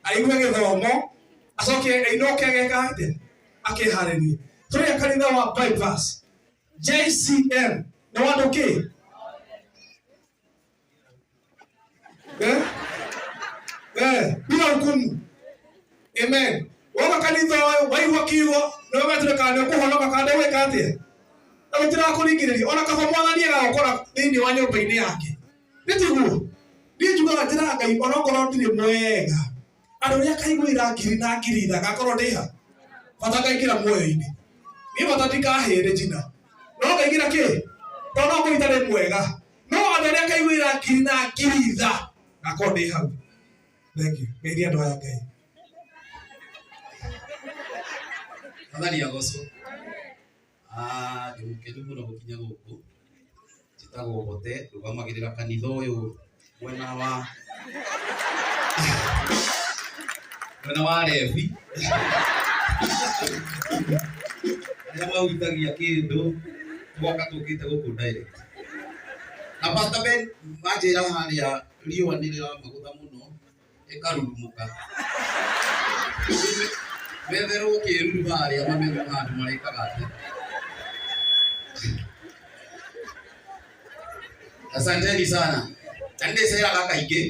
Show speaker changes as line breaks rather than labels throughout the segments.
Aigue gĩthomo, acoke ainũke ageka atĩa? Akĩharĩrie. Tũrĩa kanitha wa bypass. JCM nĩ wa andũ kĩ? Eh? Eh, bila hukumu. Amen. Woka kanitha ũyũ waigua kiugo nĩ ũgatire kana nĩ ũkũhonoka kana ndũgwĩka atĩa? Na gũtirakũringĩrĩria ona kaba mwathani agagũkora thĩinĩ wa nyũmba-inĩ yake. Nĩ tiguo? Niĩ njugaga njĩra Ngai ona okorwo ndirĩ mwega. Andũ arĩa akaiguĩra ngiri na ngiri tha ngakorwo ndĩ ha? Bata ngaingĩra muoyo-inĩ. Niĩ bata ndikahĩe nĩ njina. No ngaingĩra kĩ? Tondũ no ngorwo itarĩ mwega. No andũ arĩa akaiguĩra ngiri na ngiri tha ngakorwo ndĩ hau. Thank you. Geithia andũ aya Ngai.
Mwathani agocwo. Ah, ndĩ mũkenu mũno gũkinya gũkũ. Njĩtagwo Hote, ndũgamagĩrĩra kanitha ũyũ mwena wa mwena wa Levi. Arĩa mahutagia kĩndũ tũgoka tũkĩte gũkũ direct. Na Pastor Ben manjĩra harĩa riũa nĩ rĩramagũtha mũno ĩkarurumũka. Metherwo kĩruru harĩa mamenye handũ marĩkaga atĩa. Asanteni sana. Na nĩ ndĩceraga kaingĩ,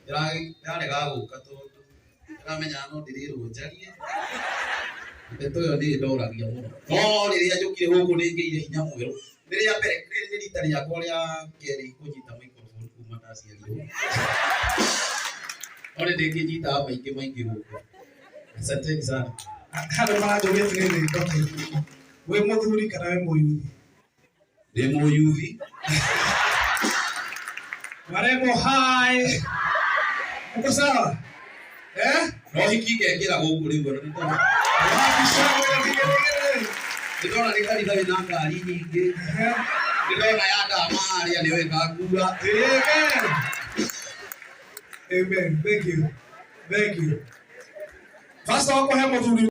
ndĩraregaga gũka tondũ ndĩramenya no ndĩrĩrwo njarie. Ndeto ĩyo nĩ ĩndoragia mũno. No rĩrĩa njũkire gũkũ nĩ ngĩire hinya mwerũ. Nĩ rĩa mbere, rĩrĩ nĩ rita rĩakwa rĩa kerĩ kũnyita microphone kuma ndaciarirwo. No nĩ ndĩkĩnyitaga maingĩ maingĩ gũkũ. Asanteni sana.
Handũ maranjũria atĩrĩrĩ, Ndoke, wĩ mũthuri kana wĩ mũyuthi?
Ndĩ mũyuthi.
Warembo hai. Uko sawa? Eh?
No hiki ngekĩra gũkũ rĩu ona nĩ ndona.
Wapi shangwe na vigelegele?
Nĩ ndona nĩ kanitha wĩna ngari nyingĩ.
Eh?
Nĩ ndona ya ndama harĩa nĩyo ĩkangua.
Amen. Amen. Thank you. Thank you. Pastor wakwa he mũthuri.